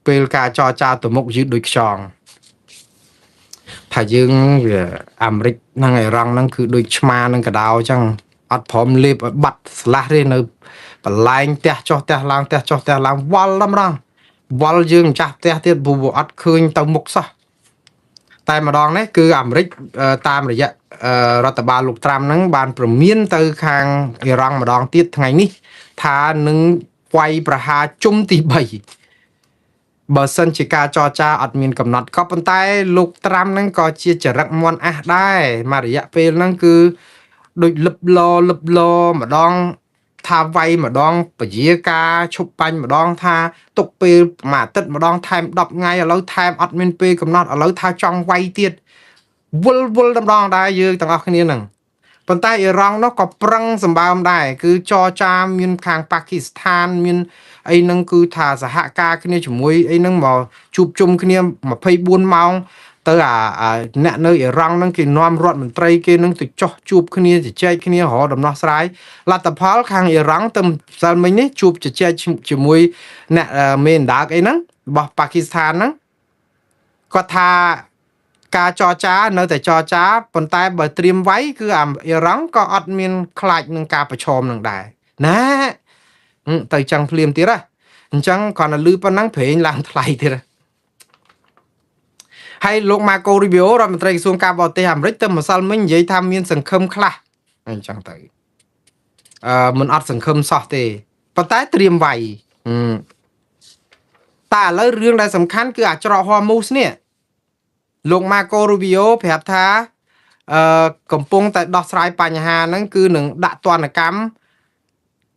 ពេលការចរចាទៅមុខយឺតដូចខ្យងថាយើងវាអាមេរិកនិងអ៊ីរ៉ង់ហ្នឹងគឺដូចឆ្មានឹងកដោអញ្ចឹងអត់ព្រមលេបឲ្យបាត់ស្លាស់ទេនៅបន្លែងផ្ទះចុះផ្ទះឡើងផ្ទះចុះផ្ទះឡើងវល់ដល់ម្ដងវល់យើងម្ចាស់ផ្ទះទៀតព្រោះវាអត់ឃើញទៅមុខសោះតែម្ដងនេះគឺអាមេរិកតាមរយៈរដ្ឋបាលលោកត្រាំហ្នឹងបានព្រមានទៅខាងអ៊ីរ៉ង់ម្ដងទៀតថ្ងៃនេះថានឹងវាយប្រហារជុំទី3បើសិនជាការចរចាអត់មានកំណត់ក៏ប៉ុន្តែលោកត្រាំហ្នឹងក៏ជាចរិតមន់អះដែរមួយរយៈពេលហ្នឹងគឺដូចលឹបលលឹបលម្ដងថាវាយម្ដងពជាការឈប់បាញ់ម្ដងថាទុកពេលមួយអាទិត្យម្ដងថែម10ថ្ងៃឥឡូវថែមអត់មានពេលកំណត់ឥឡូវថាចង់វាយទៀតវល់វល់តម្ដងដែរយើងទាំងអស់គ្នាហ្នឹងប៉ុន្តែអ៊ីរ៉ង់នោះក៏ប្រឹងសម្បើមដែរគឺចរចាមានខាងប៉ាគីស្ថានមានអីហ្នឹងគឺថាសហការគ្នាជាមួយអីហ្នឹងមកជួបជុំគ្នា24ម៉ោងទៅអាអ្នកនៅអ៊ីរ៉ង់ហ្នឹងគេនាំរដ្ឋមន្ត្រីគេហ្នឹងទៅចោះជួបគ្នាជជែកគ្នារកដំណោះស្រាយលទ្ធផលខាងអ៊ីរ៉ង់ទៅម្សិលមិញនេះជួបជជែកជាមួយអ្នកមេអណ្ដើកអីហ្នឹងរបស់ប៉ាគីស្ថានហ្នឹងគាត់ថាការចរចានៅតែចរចាប៉ុន្តែបើត្រៀមវាយគឺអាអ៊ីរ៉ង់ក៏អត់មានខ្លាចនឹងការប្រឈមនឹងដែរណាទៅចឹងភ្លាមទៀតហ៎អញ្ចឹងគ្រាន់តែលឺប៉ុណ្ណឹងប្រេងឡើងថ្លៃទៀតហ៎ហើយលោកម៉ាកូរីប៊ីអូរដ្ឋមន្ត្រីក្រសួងការបរទេសអាមេរិកទៅម្សិលមិញនិយាយថាមានសង្ឃឹមខ្លះអញ្ចឹងទៅមិនអត់សង្ឃឹមសោះទេប៉ុន្តែត្រៀមវាយតែឥឡូវរឿងដែលសំខាន់គឺអាចច្រកហ័រមូសនេះលោកម៉ាកូរូប៊ីអូប្រាប់ថាកំពុងតែដោះស្រាយបញ្ហាហ្នឹងគឺនឹងដាក់ទណ្ឌកម្ម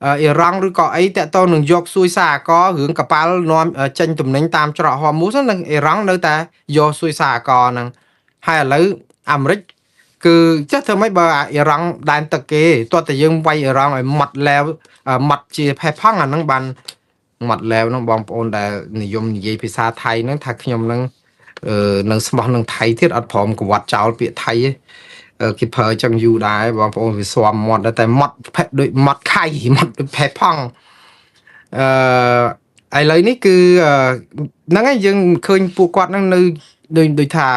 អ៊ីរ៉ង់ឬក៏អីតាក់ទងនឹងយកសួយសារអាកររឿងកប៉ាល់នាំចេញទំនិញតាមច្រកហ័រមូសហ្នឹងអ៊ីរ៉ង់នៅតែយកសួយសារអាករហ្នឹងហើយឥឡូវអាមេរិកគឺចេះធ្វើម៉េចបើអ៊ីរ៉ង់ដែនទឹកគេទាល់តែយើងវាយអ៊ីរ៉ង់ឲ្យម៉ត់លែវម៉ត់ជាផេះផង់អាហ្នឹងបានម៉ត់លែវហ្នឹងបងប្អូនដែលនិយមនិយាយភាសាថៃហ្នឹងថាខ្ញុំហ្នឹងនៅស្មោះនឹងថៃទៀតអត់ព្រមកវត្តចោលពាក្យថៃទេគេប្រើចឹងយូរដែរបងប្អូនវាស្វាមមាត់ដែរតែម៉ត់ផេះដូចម៉ត់ខៃម៉ត់ដូចផេះផង់ឥឡូវនេះគឺហ្នឹងហើយយើងឃើញពួកគាត់ហ្នឹងនៅដូចថា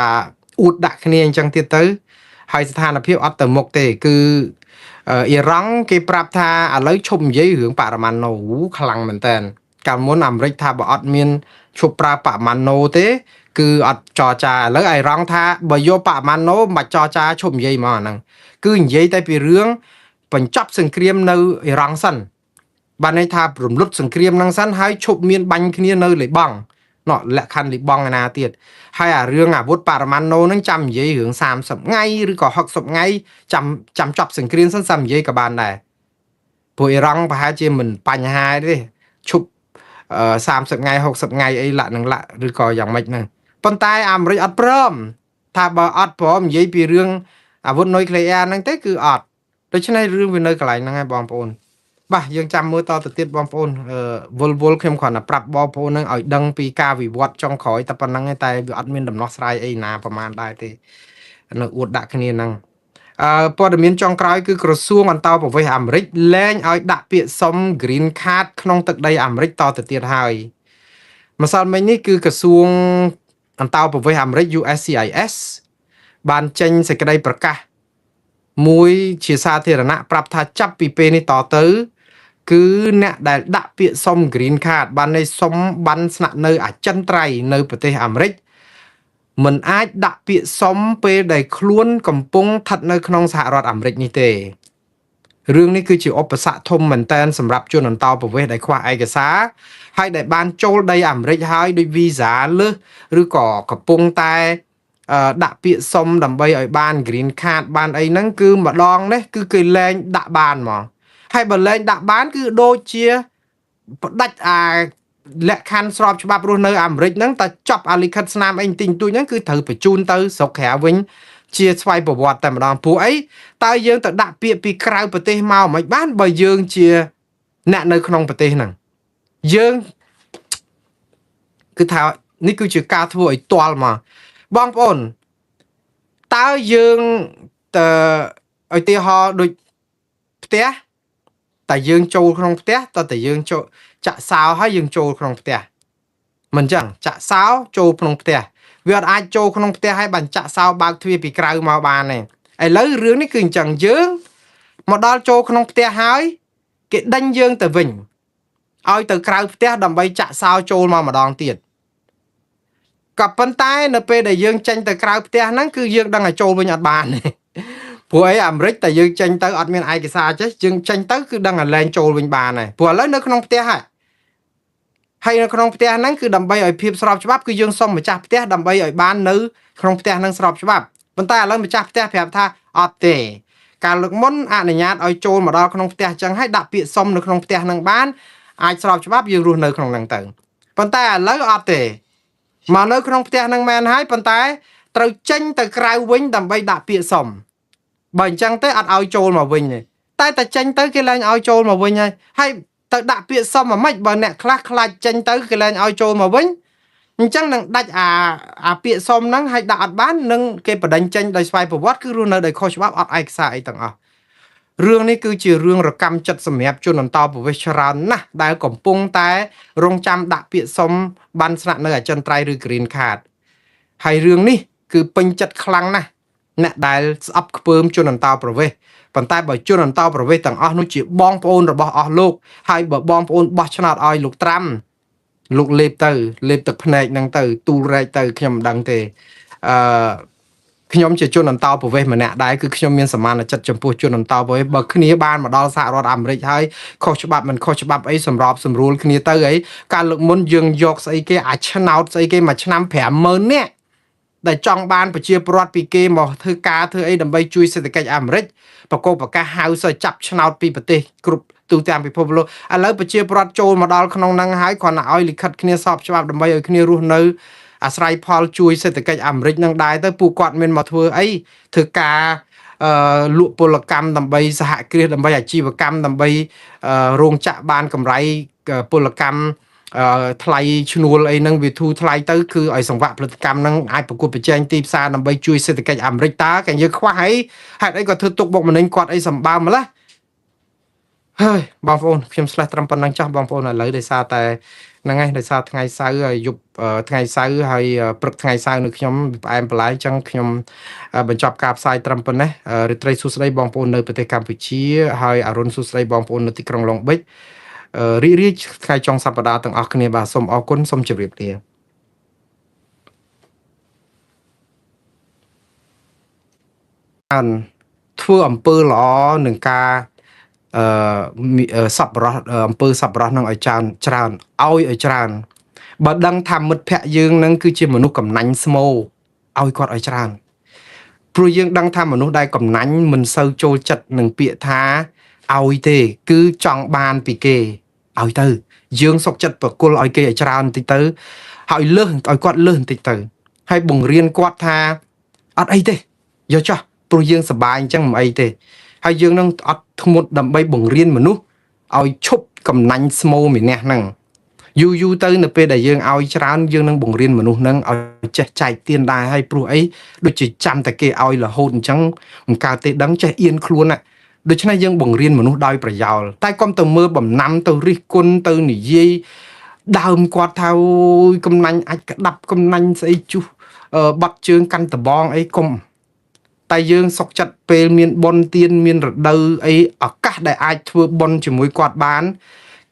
អួតដាក់គ្នាអញ្ចឹងទៀតទៅហើយស្ថានភាពអត់ទៅមុខទេគឺអ៊ីរ៉ង់គេប្រាប់ថាឥឡូវឈប់និយាយរឿងបរមាណូខ្លាំងមែនតើកាលមុនអាមេរិកថាបើអត់មានឈប់ប្រើបរមាណូទេគឺអត់ចរចាឥឡូវអ៊ីរ៉ង់ថាបើយកបរមាណូមិនបាច់ចរចាឈប់និយាយមកអាហ្នឹងគឺនិយាយតែពីរឿងបញ្ចប់សង្គ្រាមនៅអ៊ីរ៉ង់សិនបានន័យថារំលត់សង្គ្រាមហ្នឹងសិនហើយឈប់មានបាញ់គ្នានៅលីបង់ណោះលក្ខខណ្ឌលីបង់ឯណាទៀតហើយអារឿងអាវុធបរមាណូហ្នឹងចាំនិយាយរឿង30ថ្ងៃឬក៏60ថ្ងៃចាំចាំចប់សង្គ្រាមសិនសាំនិយាយក៏បានដែរព្រោះអ៊ីរ៉ង់ប្រហែលជាមិនបញ្ហាទេឈប់30ថ្ងៃ60ថ្ងៃអីលាក់នឹងលាក់ឬក៏យ៉ាងម៉េចហ្នឹងប៉ុន្តែអាមេរិកអត់ព្រមថាបើអត់ព្រមនិយាយពីរឿងអាវុធនុយក្លេអ៊ែរហ្នឹងទេគឺអត់ដូច្នេះរឿងវានៅកន្លែងហ្នឹងហើយបងប្អូនបាទយើងចាំមើលតទៅទៀតបងប្អូនវល់វល់ខ្ញុំគ្រាន់តែប្រាប់បងប្អូនហ្នឹងឲ្យដឹងពីការវិវត្តចុងក្រោយតែប៉ុណ្្នឹងឯងតែវាអត់មានដំណោះស្រាយអីណាប្រហែលដែរទេនៅអួតដាក់គ្នាហ្នឹងព័ត៌មានចុងក្រោយគឺក្រសួងអន្តោប្រវេសន៍អាមេរិកលែងឲ្យដាក់ពាក្យសុំ Green Card ក្នុងទឹកដីអាមេរិកតទៅទៀតហើយម្សិលមិញនេះគឺក្រសួងអន្តោប្រវេសន៍អាមេរិក USCIS បានចេញសេចក្តីប្រកាសមួយជាសាធារណៈប្រាប់ថាចាប់ពីពេលនេះតទៅ គឺអ្នកដែលដាក់ពាក្យសុំ Green Card បានន័យសុំបានស្នាក់នៅអចិន្ត្រៃយ៍នៅប្រទេសអាមេរិកមិនអាចដាក់ពាក្យសុំពេលដែលខ្លួនកំពុងស្ថិតនៅក្នុងសហរដ្ឋអាមេរិកនេះទេរឿងនេះគឺជាឧបសគ្គធំមែនទែនសម្រាប់ជនអន្តោប្រវេសន៍ដែលខ្វះឯកសារហើយដែលបានចូលដីអាមេរិកហើយដូចវីសាលើសឬក៏កំពុងតែដាក់ពាក្យសុំដើម្បីឲ្យបាន green card បានអីហ្នឹងគឺម្ដងនេះគឺគេលែងដាក់បានហ្មងហើយបើលែងដាក់បានគឺដូចជាផ្ដាច់អាលក្ខខណ្ឌស្របច្បាប់រស់នៅអាមេរិកហ្នឹងតែចប់អាលិខិតស្នាមអីបន្តិចបន្តួចហ្នឹងគឺត្រូវបញ្ជូនទៅស្រុកក្រៅវិញជាស្វ័យប្រវត្តិតែម្ដងព្រោះអីតើយើងទៅដាក់ពាក្យពីក្រៅប្រទេសមកមិនបានបើយើងជាអ្នកនៅក្នុងប្រទេសហ្នឹងយើងគឺថានេះគឺជាការធ្វើឲ្យទាល់មកបងប្អូនតើយើងតើឧទាហរណ៍ដូចផ្ទះតែយើងចូលក្នុងផ្ទះតើតែយើងចូលចាក់សោហើយយើងចូលក្នុងផ្ទះ មិនចឹងចាក់សោចូលក្នុងផ្ទះវាអត់អាចចូលក្នុងផ្ទះឲ្យបានចាក់សោបើកទ្វារពីក្រៅមកបានទេឥឡូវរឿងនេះគឺអញ្ចឹងយើងមកដល់ចូលក្នុងផ្ទះហើយគេដេញយើងទៅវិញឲ្យទៅក្រៅផ្ទះដើម្បីចាក់សោចូលមកម្ដងទៀតក៏ប៉ុន្តែនៅពេលដែលយើងចេញទៅក្រៅផ្ទះហ្នឹងគឺយើងដឹងថាចូលវិញអត់បានទេព្រោះអីអាមេរិកតែយើងចេញទៅអត់មានឯកសារចេះយើងចេញទៅគឺដឹងថាលែងចូលវិញបានហើយព្រោះឥឡូវនៅក្នុងផ្ទះហើយហើយនៅក្នុងផ្ទះហ្នឹងគឺដើម្បីឲ្យភាពស្របច្បាប់គឺយើងសុំម្ចាស់ផ្ទះដើម្បីឲ្យបាននៅក្នុងផ្ទះហ្នឹងស្របច្បាប់ប៉ុន្តែឥឡូវម្ចាស់ផ្ទះប្រាប់ថាអត់ទេការលើកមុនអនុញ្ញាតឲ្យចូលមកដល់ក្នុងផ្ទះចឹងហើយដាក់ពាក្យសុំនៅក្នុងផ្ទះហ្នឹងបានអាចស្របច្បាប់យើងរស់នៅក្នុងហ្នឹងទៅប៉ុន្តែឥឡូវអត់ទេមកនៅក្នុងផ្ទះហ្នឹងមែនហើយប៉ុន្តែត្រូវចេញទៅក្រៅវិញដើម្បីដាក់ពាក្យសុំបើអញ្ចឹងទេអត់ឲ្យចូលមកវិញទេតែតែចេញទៅគេលែងឲ្យចូលមកវិញហើយហើយទៅដាក់ពាក្យសុំអាម៉េចបើអ្នកខ្លះខ្លាចចេញទៅគេលែងឲ្យចូលមកវិញអញ្ចឹងនឹងដាច់អាអាពាក្យសុំហ្នឹងហើយដាក់អត់បាននឹងគេបដិញចេញដោយស្វ័យប្រវត្តិគឺរស់នៅដោយខុសច្បាប់អត់ឯកសារអីទាំងអស់រឿងនេះគឺជារឿងរកម្មចិត្តសម្រាប់ជនអន្តោប្រវេសន៍ច្រើនណាស់ដែលកំពុងតែរងចាំដាក់ពាក្យសុំបានស្នាក់នៅអចិន្ត្រៃយ៍ឬ Green Card ហើយរឿងនេះគឺពេញចិត្តខ្លាំងណាស់អ្នកដែលស្អប់ខ្ពើមជនអន្តោប្រវេសន៍ប៉ុន្តែបើជនអន្តោប្រវេសន៍ទាំងអស់នោះជាបងប្អូនរបស់អស់លោកហើយបើបងប្អូនបោះឆ្នោតឲ្យលោកត្រាំលោកលេបទៅលេបទឹកភ្នែកហ្នឹងទៅទូលរែកទៅខ្ញុំមិនដឹងទេអឺខ្ញុំជាជនអន្តោប្រវេសន៍ម្នាក់ដែរគឺខ្ញុំមានសមានចិត្តចំពោះជនអន្តោប្រវេសន៍បើគ្នាបានមកដល់សហរដ្ឋអាមេរិកហើយខុសច្បាប់មិនខុសច្បាប់អីសម្របសម្រួលគ្នាទៅអីការលើកមុនយើងយកស្អីគេអាឆ្នោតស្អីគេមួយឆ្នាំ50000នាក់ដែលចង់បានប្រជាពលរដ្ឋពីគេមកធ្វើការធ្វើអីដើម្បីជួយសេដ្ឋកិច្ចអាមេរិកបកគប្រកាសហៅសើចាប់ឆ្នោតពីប្រទេសគ្រប់ទូទាំងពិភពលោកឥឡូវប្រជាពលរដ្ឋចូលមកដល់ក្នុងហ្នឹងហើយគ្រាន់តែឲ្យលិខិតគ្នាសอบច្បាប់ដើម្បីឲ្យគ្នារស់នៅអាស្រ័យផលជួយសេដ្ឋកិច្ចអាមេរិកនឹងដែរទៅពួកគាត់មានមកធ្វើអីធ្វើការអឺលក់ពលកម្មដើម្បីសហគ្រាសដើម្បីអាជីវកម្មដើម្បីរោងចក្របានកម្រៃពលកម្មអឺថ្លៃឈ្នួលអីហ្នឹងវាធូរថ្លៃទៅគឺឲ្យសង្វាក់ផលិតកម្មហ្នឹងអាចប្រកួតប្រជែងទីផ្សារដើម្បីជួយសេដ្ឋកិច្ចអាមេរិកតើគេយើងខ្វះអីហេតុអីក៏ធ្វើទុកបុកម្នេញគាត់អីសម្បើមម្ល៉េះហើយបងប្អូនខ្ញុំឆ្លេះត្រឹមប៉ុណ្្នឹងចោះបងប្អូនឥឡូវដោយសារតែហ្នឹងហើយដោយសារថ្ងៃសៅរ៍ហើយយប់ថ្ងៃសៅរ៍ហើយព្រឹកថ្ងៃសៅរ៍នៅខ្ញុំផ្អែមបន្លាយអញ្ចឹងខ្ញុំបញ្ចប់ការផ្សាយត្រឹមប៉ុណ្ណេះរាត្រីសួស្តីបងប្អូននៅប្រទេសកម្ពុជាហើយអរុណសួស្តីបងប្អូននៅទីក្រុងឡុងបិចរីករាយថ្ងៃចុងសប្តាហ៍ទាំងអស់គ្នាបាទសូមអរគុណសូមជម្រាបលាធ្វើអំពើល្អនឹងការអឺសប្បុរសអំពើសប្បុរសនឹងឲ្យច្រើនច្រើនឲ្យឲ្យច្រើនបើដឹងថាមិត្តភ័ក្ដិយើងនឹងគឺជាមនុស្សកំណាញ់ស្មោឲ្យគាត់ឲ្យច្រើនព្រោះយើងដឹងថាមនុស្សដែលកំណាញ់មិនសូវចូលចិត្តនឹងពាក្យថាឲ្យទេគឺចង់បានពីគេឲ្យទៅយើងសុកចិត្តប្រគល់ឲ្យគេឲ្យច្រើនបន្តិចទៅហើយលើសឲ្យគាត់លើសបន្តិចទៅហើយបង្រៀនគាត់ថាអត់អីទេយកចោះព្រោះយើងសប្បាយអញ្ចឹងមិនអីទេហើយយើងនឹងអត់ធ្មត់ដើម្បីបង្រៀនមនុស្សឲ្យឈប់កំណាញ់ស្មោម្នាក់ហ្នឹងយូរយូរទៅនៅពេលដែលយើងឲ្យច្រើនយើងនឹងបង្រៀនមនុស្សហ្នឹងឲ្យចេះចែកទានដែរហើយព្រោះអីដូចជាចាំតែគេឲ្យរហូតអញ្ចឹងមិនកើតទេដឹងចេះអៀនខ្លួនណាដូច្នេះយើងបង្រៀនមនុស្សដោយប្រយោលតែកុំទៅមើលបំណាំទៅរិះគន់ទៅនិយាយដើមគាត់ថាអូយកំណាញ់អាចក្តាប់កំណាញ់ស្អីជុះបាត់ជើងកាន់ដបងអីកុំតែយើងសុកចិត្តពេលមានបុណ្យទានមានរដូវអីឱកាសដែលអាចធ្វើបុណ្យជាមួយគាត់បាន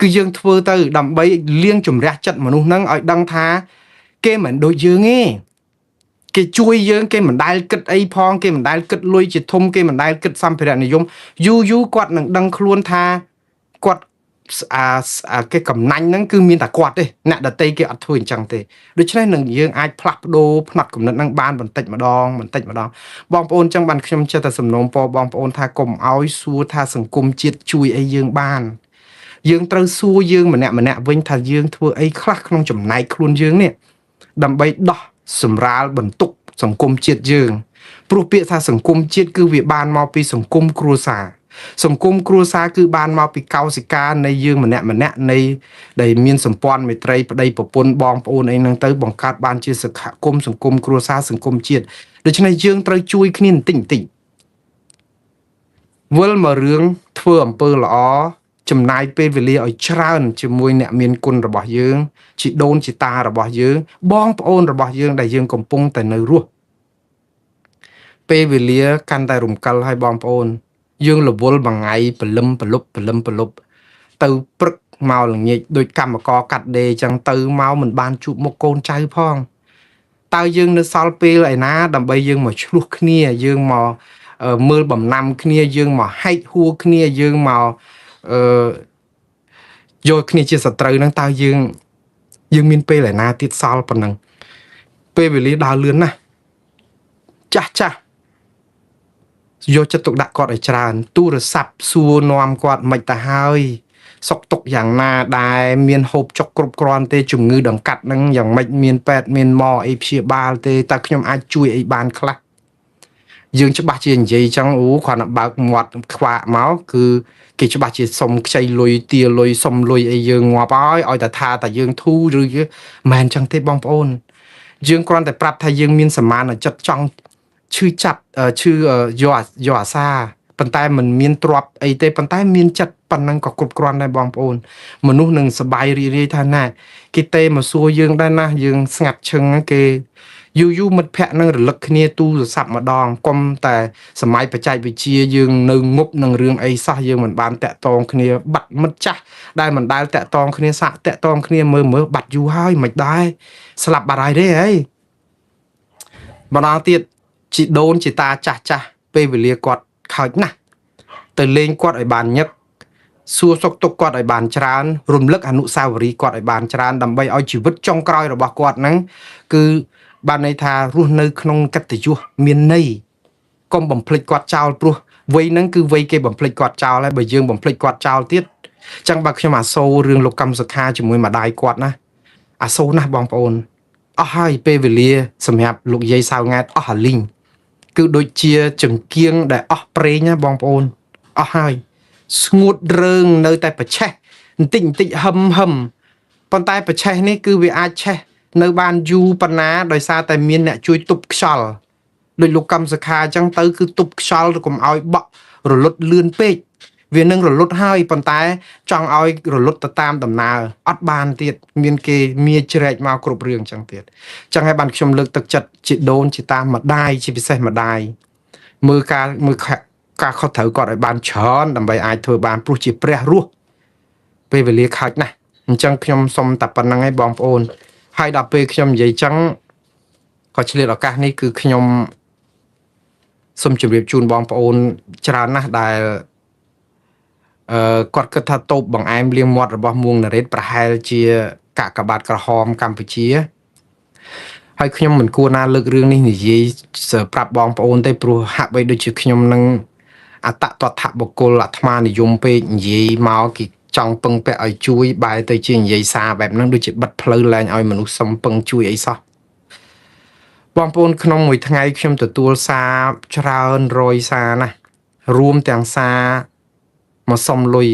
គឺយើងធ្វើទៅដើម្បីលាងជម្រះចិត្តមនុស្សហ្នឹងឲ្យដឹងថាគេមិនដូចយើងទេគេជួយយើងគេមិនដែលគិតអីផងគេមិនដែលគិតលុយជាធំគេមិនដែលគិតសម្ភារៈនិយមយូរយូរគាត់នឹងដឹងខ្លួនថាគាត់អាអាគេកំណាញ់ហ្នឹងគឺមានតែគាត់ទេអ្នកដតីគេអត់ធ្វើអញ្ចឹងទេដូច្នេះនឹងយើងអាចផ្លាស់ប្ដូរផ្នត់គំនិតហ្នឹងបានបន្តិចម្ដងបន្តិចម្ដងបងប្អូនអញ្ចឹងបានខ្ញុំចេះតែសំណូមពរបងប្អូនថាកុំឲ្យសួរថាសង្គមជាតិជួយអីយើងបានយើងត្រូវសួរយើងម្នាក់ម្នាក់វិញថាយើងធ្វើអីខ្លះក្នុងចំណែកខ្លួនយើងនេះដើម្បីដោះសម្រាលបន្ទុកសង្គមជាតិយើងព្រោះពាក្យថាសង្គមជាតិគឺវាបានមកពីសង្គមគ្រួសារសង្គមគ្រួសារគឺបានមកពីកោសិកានៃយើងម្នាក់ម្នាក់នៃដែលមានសម្ព័ន្ធមេត្រីប្តីប្រពន្ធបងប្អូនអីហ្នឹងទៅបង្កើតបានជាសហគមន៍សង្គមគ្រួសារសង្គមជាតិដូច្នេះយើងត្រូវជួយគ្នាបន្តិចបន្តិចវិលមករឿងធ្វើអំពើល្អ ចំណាយពេលវេលាឲ្យច្រើនជាមួយអ្នកមានគុណរបស់យើងជីដូនជីតារបស់យើងបងប្អូនរបស់យើងដែលយើងកំពុងតែនៅរស់ពេលវេលាកាន់តែរំកិលឲ្យបងប្អូនយើងរវល់មួយថ្ងៃព្រលឹមប្រលប់ព្រលឹមប្រលប់ទៅព្រឹកមកល្ងាចដូចកម្មករកាត់ដេរចឹងទៅមកមិនបានជួបមុខកូនចៅផងតើយើងនៅសល់ពេលឯណាដើម្បីយើងមកឆ្លោះគ្នាយើងមកមើលបំណាំគ្នាយើងមកហែកហួរគ្នាយើងមកអឺយកគ្នាជាសត្រូវហ្នឹងតើយើងមានពេលឯណាទៀតសល់ប៉ុណ្ណឹងពេលវេលាដើរលឿនណាស់ចាស់ចាស់យកចិត្តទុកដាក់គាត់ឲ្យច្រើនទូរស័ព្ទសួរនាំគាត់មិនទៅហើយសុខទុក្ខយ៉ាងណាដែរមានហូបចុកគ្រប់គ្រាន់ទេជំងឺដង្កាត់ហ្នឹងយ៉ាងម៉េចមានពេទ្យមានម៉អីព្យាបាលទេតើខ្ញុំអាចជួយអីបានខ្លះយើងច្បាស់ជានិយាយចឹងអូគ្រាន់តែបើកមាត់ខ្វាក់មកគឺគេច្បាស់ជាសុំខ្ចីលុយទាលុយសុំលុយអីយើងងាប់ហើយឲ្យតែថាតែយើងធូរឬយើងមិនមែនចឹងទេបងប្អូនយើងគ្រាន់តែប្រាប់ថាយើងមានសមានចិត្តចង់ឈឺចាប់ឈឺយកយកអាសាប៉ុន្តែมันមានទ្របអីទេប៉ុន្តែមានចិត្តប៉ុណ្ណឹងក៏គ្រប់គ្រាន់ដែរបងប្អូនមនុស្សនឹងសบายរីករាយថាណាគេទេមកសួរយើងដែរណាយើងស្ងាត់ឈឹងគេយូរយូរមិត្តភ័ក្តិនឹងរលឹកគ្នាទូរស័ព្ទម្ដងកុំតែសម័យបច្ចេកវិទ្យាយើងនៅងប់នឹងរឿងអីសោះយើងមិនបានតាក់ទងគ្នាបាត់មិត្តចាស់ដែលមិនដែលតាក់ទងគ្នាសាក់តាក់ទងគ្នាមើលមើលបាត់យូរហើយមិនដែរស្លាប់បាត់ហើយទេហីម្ដងទៀតជីដូនជីតាចាស់ចាស់ពេលវេលាគាត់ខើចណាស់ទៅលេងគាត់ឲ្យបានញឹកសួរសុខទុក្ខគាត់ឲ្យបានច្រើនរំលឹកអនុស្សាវរីយ៍គាត់ឲ្យបានច្រើនដើម្បីឲ្យជីវិតចុងក្រោយរបស់គាត់ហ្នឹងគឺបានន័យថារស់នៅក្នុងកិត្តិយសមានន័យកុំបំភ្លេចគាត់ចោលព្រោះវ័យហ្នឹងគឺវ័យគេបំភ្លេចគាត់ចោលហើយបើយើងបំភ្លេចគាត់ចោលទៀតចឹងបើខ្ញុំអាសូររឿងលោកកឹមសុខាជាមួយម្ដាយគាត់ណាអាសូរណាស់បងប្អូនអស់ហើយពេលវេលាសម្រាប់លោកយាយសៅង៉ែតអស់អាលីងគឺដូចជាចង្គៀងដែលអស់ប្រេងណាបងប្អូនអស់ហើយស្ងួតរើងនៅតែប្រឆេះបន្តិចបន្តិចហឹមហឹមប៉ុន្តែប្រឆេះនេះគឺវាអាចឆេះនៅបានយូរប៉ុណ្ណាដោយសារតែមានអ្នកជួយទប់ខ្យល់ដូចលោកកឹមសុខាអញ្ចឹងទៅគឺទប់ខ្យល់កុំឲ្យបក់រលត់លឿនពេកវានឹងរលត់ហើយប៉ុន្តែចង់ឲ្យរលត់ទៅតាមដំណើរអត់បានទៀតមានគេមាជ្រែកមកគ្រប់រឿងអញ្ចឹងទៀតអញ្ចឹងហើយបានខ្ញុំលើកទឹកចិត្តជាដូនជាតាមម្ដាយជាពិសេសម្ដាយមើលការមើលការខុសត្រូវគាត់ឲ្យបានច្រើនដើម្បីអាចធ្វើបានព្រោះជាព្រះរស់ពេលវេលាខើចណាស់អញ្ចឹងខ្ញុំសុំតែប៉ុណ្្នឹងឯងបងប្អូនហើយដល់ពេលខ្ញុំនិយាយចឹងក៏ឆ្លៀតឱកាសនេះគឺខ្ញុំសូមជម្រាបជូនបងប្អូនច្រើនណាស់ដែលគាត់គិតថាតូបបង្អែមលាងមាត់របស់មួងណារ៉េតប្រហែលជាកាកបាទក្រហមកម្ពុជាហើយខ្ញុំមិនគួរណាលើករឿងនេះនិយាយប្រាប់បងប្អូនទេព្រោះហាក់បីដូចជាខ្ញុំនឹងអតតថបុគ្គលអាត្មានិយមពេកនិយាយមកគេចង់ពឹងពាក់ឲ្យជួយបែរទៅជានិយាយសារបែបហ្នឹងដូចជាបិទផ្លូវលែងឲ្យមនុស្សសុំពឹងជួយអីសោះបងប្អូនក្នុងមួយថ្ងៃខ្ញុំទទួលសារច្រើនរយសារណាស់រួមទាំងសារមកសុំលុយ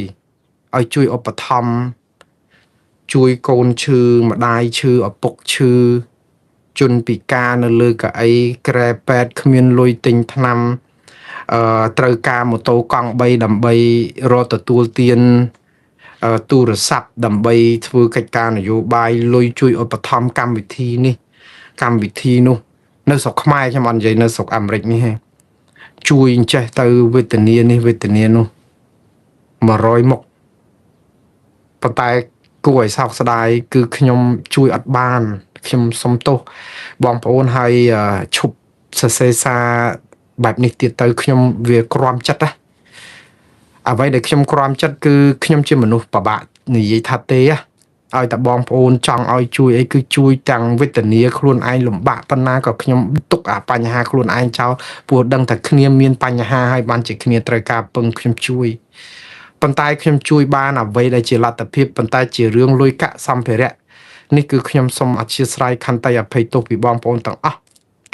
ឲ្យជួយឧបត្ថម្ភជួយកូនឈឺម្ដាយឈឺឪពុកឈឺជនពិការនៅលើកៅអីក្រែពេទ្យគ្មានលុយទិញថ្នាំត្រូវការម៉ូតូកង់3ដើម្បីរកទទួលទានទូរស័ព្ទដើម្បីធ្វើកិច្ចការនយោបាយលុយជួយឧបត្ថម្ភកម្មវិធីនេះកម្មវិធីនោះនៅស្រុកខ្មែរខ្ញុំអត់និយាយនៅស្រុកអាមេរិកនេះទេជួយអញ្ចេះទៅវេទនានេះវេទនានោះ100មុខប៉ុន្តែគួរឲ្យសោកស្ដាយគឺខ្ញុំជួយអត់បានខ្ញុំសុំទោសបងប្អូនហើយឈប់សរសេរសារបែបនេះទៀតទៅខ្ញុំវាក្រំចិត្តណាអ្វីដែលខ្ញុំក្រំចិត្តគឺខ្ញុំជាមនុស្សពិបាកនិយាយថាទេឲ្យតែបងប្អូនចង់ឲ្យជួយអីគឺជួយទាំងវេទនាខ្លួនឯងលំបាកប៉ុណ្ណាក៏ខ្ញុំទុកអាបញ្ហាខ្លួនឯងចោលព្រោះដឹងតែគ្នាមានបញ្ហាហើយបានជាគ្នាត្រូវការពឹងខ្ញុំជួយប៉ុន្តែខ្ញុំជួយបានអ្វីដែលជាលទ្ធភាពប៉ុន្តែជារឿងលុយកាក់សម្ភារៈនេះគឺខ្ញុំសូមអធិស្ឋានខន្តីអភ័យទោសពីបងប្អូនទាំងអស់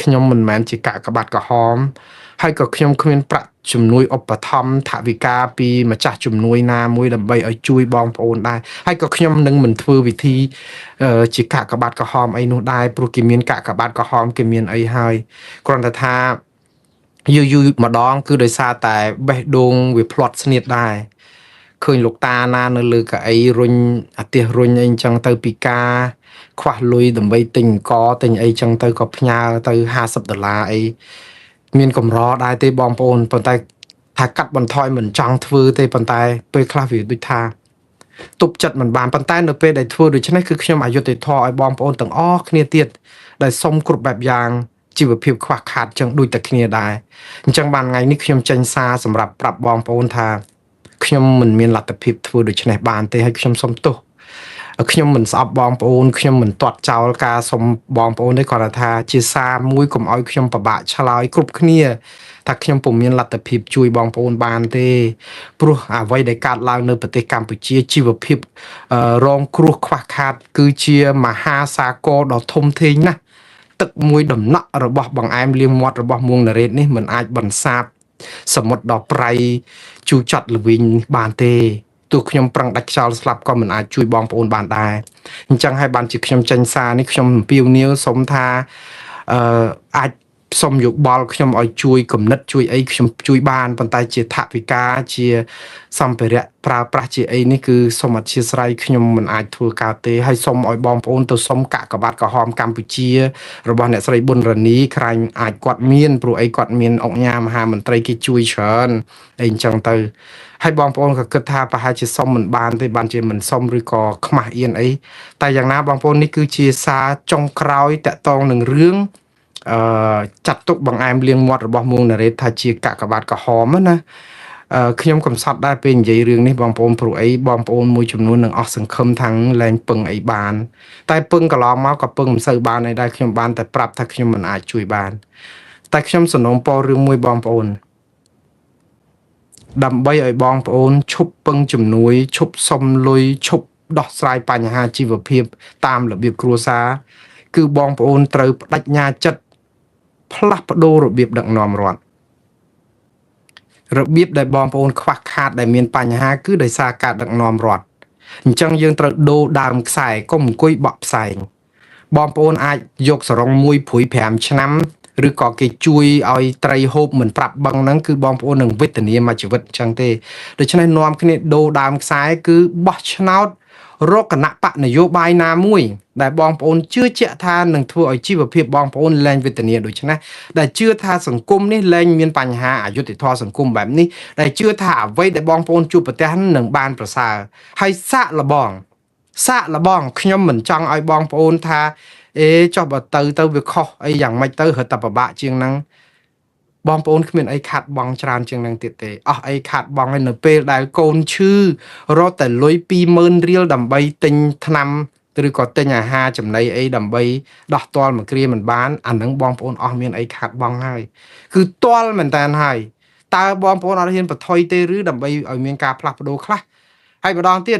ខ្ញុំមិនមែនជាកាកបាទក្រហមហើយក៏ខ្ញុំគ្មានប្រាក់ជំនួយឧបត្ថម្ភថវិកាពីម្ចាស់ជំនួយណាមួយដើម្បីឲ្យជួយបងប្អូនដែរហើយក៏ខ្ញុំនឹងមិនធ្វើវិធីជាកាកបាទក្រហមអីនោះដែរព្រោះគេមានកាកបាទក្រហមគេមានអីហើយគ្រាន់តែថាយូរយូរម្ដងគឺដោយសារតែបេះដូងវាផ្្លាត់ស្នៀតដែរ ឃើញលោកតាណានៅលើកៅអីរុញអាទិះរុញអីអញ្ចឹងទៅពីការខ្វះលុយដើម្បីទិញអង្គទិញអីចឹងទៅក៏ផ្ញើទៅ50ដុល្លារអីមានកម្រដែរទេបងប្អូនប៉ុន្តែថាកាត់បន្ថយមិនចង់ធ្វើទេប៉ុន្តែពេលខ្លះវាដូចថាទប់ចិត្តមិនបានប៉ុន្តែនៅពេលដែលធ្វើដូច្នេះគឺខ្ញុំអយុត្តិធម៌ឲ្យបងប្អូនទាំងអស់គ្នាទៀតដែលសុំគ្រប់បែបយ៉ាងជីវភាពខ្វះខាតចឹងដូចតែគ្នាដែរអញ្ចឹងបានថ្ងៃនេះខ្ញុំចេញសារសម្រាប់ប្រាប់បងប្អូនថាខ្ញុំមិនមានលទ្ធភាពធ្វើដូច្នេះបានទេហើយខ្ញុំសុំទោសខ្ញុំមិនស្អប់បងប្អូនខ្ញុំមិនទាត់ចោលការសុំបងប្អូនទេគ្រាន់តែថាជាសារមួយកុំឲ្យខ្ញុំពិបាកឆ្លើយគ្រប់គ្នាថាខ្ញុំពុំមានលទ្ធភាពជួយបងប្អូនបានទេព្រោះអ្វីដែលកើតឡើងនៅប្រទេសកម្ពុជាជីវភាពរងគ្រោះខ្វះខាតគឺជាមហាសាគរដ៏ធំធេងណាស់ទឹកមួយដំណក់របស់បង្អែមលាងមាត់របស់មួងណារ៉េតនេះមិនអាចបន្សាបសមុទ្រដ៏ប្រៃជូរចត់ល្វីងបានទេទោះខ្ញុំប្រឹងដាច់ខ្យល់ស្លាប់ក៏មិនអាចជួយបងប្អូនបានដែរអញ្ចឹងហើយបានជាខ្ញុំចេញសារនេះខ្ញុំអំពាវនាវសុំថាអឺអាចសុំយោបល់ខ្ញុំឲ្យជួយគំនិតជួយអីខ្ញុំជួយបានប៉ុន្តែជាថវិកាជាសម្ភារៈប្រើប្រាស់ជាអីនេះគឺសូមអធិស្ឋានខ្ញុំមិនអាចធ្វើកើតទេហើយសូមឲ្យបងប្អូនទៅសុំកាកបាទក្រហមកម្ពុជារបស់អ្នកស្រីប៊ុនរ៉ានីខ្រាញ់អាចគាត់មានព្រោះអីគាត់មានអង្គញាមហាមន្ត្រីគេជួយច្រើនអីអញ្ចឹងទៅហើយបងប្អូនក៏គិតថាប្រហែលជាសុំមិនបានទេបានជាមិនសុំឬក៏ខ្មាស់អៀនអីតែយ៉ាងណាបងប្អូននេះគឺជាសារចុងក្រោយតាក់ទងនឹងរឿងអឺចាត់ទុកបង្អែមលាងមាត់របស់មួងណារ៉េតថាជាកាកបាទក្រហមណាខ្ញុំកំសត់ដែរពេលនិយាយរឿងនេះបងប្អូនព្រោះអីបងប្អូនមួយចំនួននឹងអស់សង្ឃឹមថាងលែងពឹងអីបានតែពឹងកន្លងមកក៏ពឹងមិនសូវបានអីដែរខ្ញុំបានតែប្រាប់ថាខ្ញុំមិនអាចជួយបានតែខ្ញុំសំណូមពររឿងមួយបងប្អូនដើម្បីឲ្យបងប្អូនឈប់ពឹងជំនួយឈប់សុំលុយឈប់ដោះស្រាយបញ្ហាជីវភាពតាមរបៀបគ្រួសារគឺបងប្អូនត្រូវប្តេជ្ញាចិត្តផ្លាស់ប្ដូររបៀបដឹកនាំរដ្ឋរបៀបដែលបងប្អូនខ្វះខាតដែលមានបញ្ហាគឺដោយសារការដឹកនាំរដ្ឋអញ្ចឹងយើងត្រូវដូរដើមខ្សែកុំអង្គុយបក់ផ្សែងបងប្អូនអាចយកសរងមួយព្រួយ5ឆ្នាំឬក៏គេជួយឲ្យត្រីហូបមិនប្រាប់បឹងហ្នឹងគឺបងប្អូននឹងវេទនាមួយជីវិតអញ្ចឹងទេដូច្នេះនាំគ្នាដូរដើមខ្សែគឺបោះឆ្នោតរកគណៈបកនយោបាយណាមួយដែលបងប្អូនជឿជាក់ថានឹងធ្វើឲ្យជីវភាពបងប្អូនលែងវេទនាដូច្នេះដែលជឿថាសង្គមនេះលែងមានបញ្ហាអយុត្តិធម៌សង្គមបែបនេះដែលជឿថាអ្វីដែលបងប្អូនជួបប្រទះនឹងបានប្រសើរហើយសាកល្បងសាកល្បងខ្ញុំមិនចង់ឲ្យបងប្អូនថាអេចុះបើទៅទៅវាខុសអីយ៉ាងម៉េចទៅរត់តែពិបាកជាងហ្នឹងបងប្អូនគ្មានអីខាត់បងច្រើនជាងហ្នឹងទៀតទេអស់អីខាត់បងហើយនៅពេលដែលកូនឈឺរត់តែលុយ20000រៀលដើម្បីទិញថ្នាំឬក៏ទិញអាហារចំណីអីដើម្បីដោះទាល់មួយគ្រាមិនបានអាហ្នឹងបងប្អូនអស់មានអីខាត់បងហើយគឺទាល់មែនតើហើយតើបងប្អូនអត់ហ៊ានបន្ថយទេឬដើម្បីឲ្យមានការផ្លាស់ប្ដូរខ្លះហើយម្ដងទៀត